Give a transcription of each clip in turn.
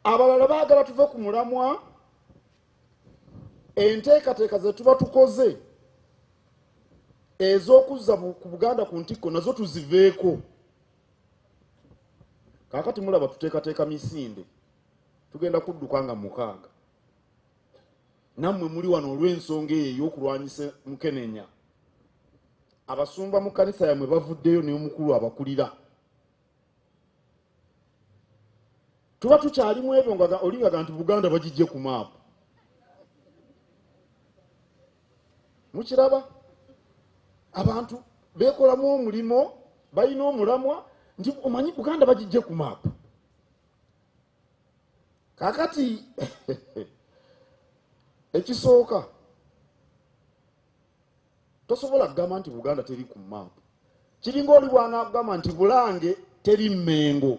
Abalala baagala tuve ku mulamwa, enteekateeka ze tuba tukoze ez'okuzza ku Buganda ku ntikko nazo tuziveeko. Kaakati mulaba tuteekateeka misinde, tugenda kudduka nga 6. Nammwe muli wano olw'ensonga eyo ey'okulwanyisa mukenenya. Abasumba mu kkanisa yammwe bavuddeyo n'omukulu abakulira. Tuba tukyali mu ebyo nga olingaga nti Buganda bagijje ku maapu. Mukiraba? Abantu beekolamu omulimo, balina omulamwa nti omanyi Buganda bagijje ku maapu. Kaakati ekisooka tosobola kugamba nti Buganda teri ku maapu. Kiringa oli bw'anaakugamba nti Bulange teri Mmengo,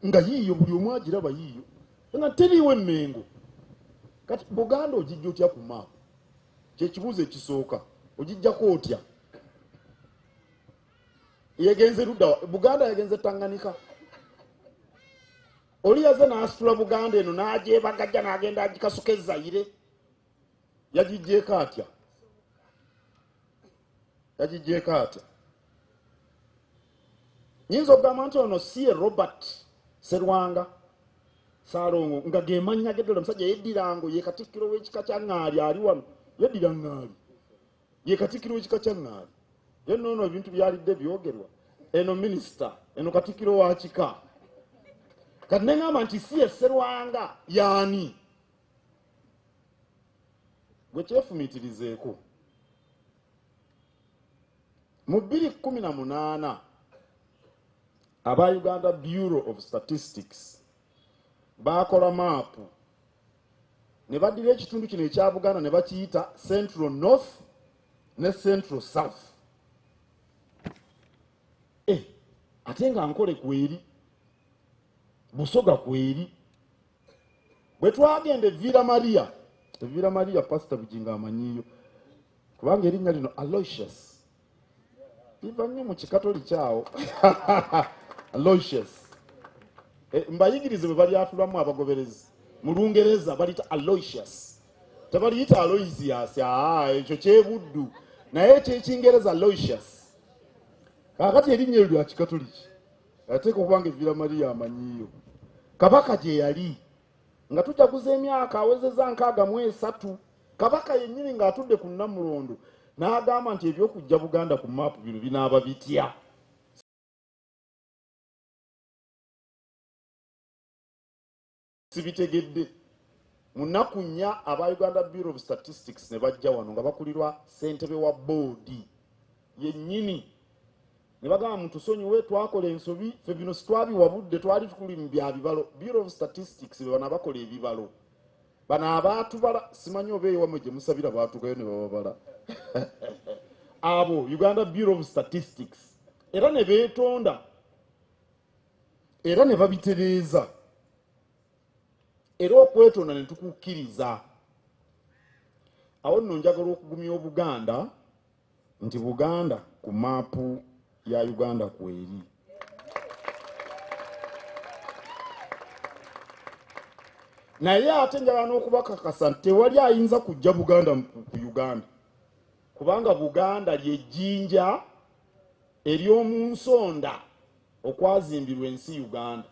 nga yiiyo buli omu agiraba yiiyo, nga teriiwo Emmengo. Kati Buganda ogijja otya ku maapu? Kyekibuuzo ekisooka, ogijjako otya? Yegenze ludda Buganda yagenze Tanganyika. Oli yaze n'asitula Buganda eno n'agyebagajja n'agenda agikasuka e Zaire. Yagiggyeko atya? Yagiggyeko atya? Nyinza okugamba nti ono si ye Robert Serwanga Ssalongo, nga ge mannya ge ddala. Omusajja yeddira ngo, ye katikkiro w'ekika kya Ŋŋaali, ali wano yeddira Ŋŋaali, ye katikkiro w'ekika kya Ŋŋaali. Ye noono ebintu byalidde byogerwa, eno minisita, eno katikkiro wa kika. Kati ne ŋŋamba nti si ye Serwanga yaani? Gwe kyefumiitirizeeko. Mu 2018 aba Uganda Bureau of Statistics baakola maapu ne baddira ekitundu kino ekya Buganda ne bakiyita Central North ne Central South. Ate nga Nkole kweri, Busoga kweri. Bwe twagenda e Villa Maria, e Villa Maria Pastor Bugingo amanyiiyo, kubanga erinnya lino Aloysius liva nnyo mu Kikatoliki awo. Aloysius. Mbayigirize bwe balyatulamu abagoberezi. Mu Lungereza baliyita Aloysius, tebaliyita Aloysius. Ekyo kyebuddu, naye ekyekingereza Aloysius. Kaakati erinnya eryo lya Kikatoliki, ateeka okuba nga Villa Maria amanyiiyo. Kabaka gye yali nga tujaguza emyaka awezezza 63, Kabaka yennyini ng'atudde ku Nnamulondo n'agamba nti eby'okuggya Buganda ku maapu bino binaaba bitya? Sibitegedde. Mu nnaku 4 aba Uganda Bureau of Statistics ne bajja wano nga bakulirwa ssentebe wa boodi yennyini ne bagamba mutusonyiwe, twakola ensobi, ffe bino sitwabiwabudde, twali tuli mu bya bibalo. Bureau of Statistics be bano abakola ebibalo, bano abaatubala, simanyi oba ewammwe gye musabira baatuukayo ne bababala. Abo Uganda Bureau of Statistics era ne beetonda era ne babitereeza, era okwetonda ne tukukkiriza. Awo nno njagala okugumya Obuganda nti Buganda ku maapu ya Uganda kweri. Naye ate njagala n'okubakakasa nti tewali ayinza kujja Buganda ku Uganda, kubanga Buganda ly'ejjinja ery'omu nsonda okwazimbirwa ensi Uganda.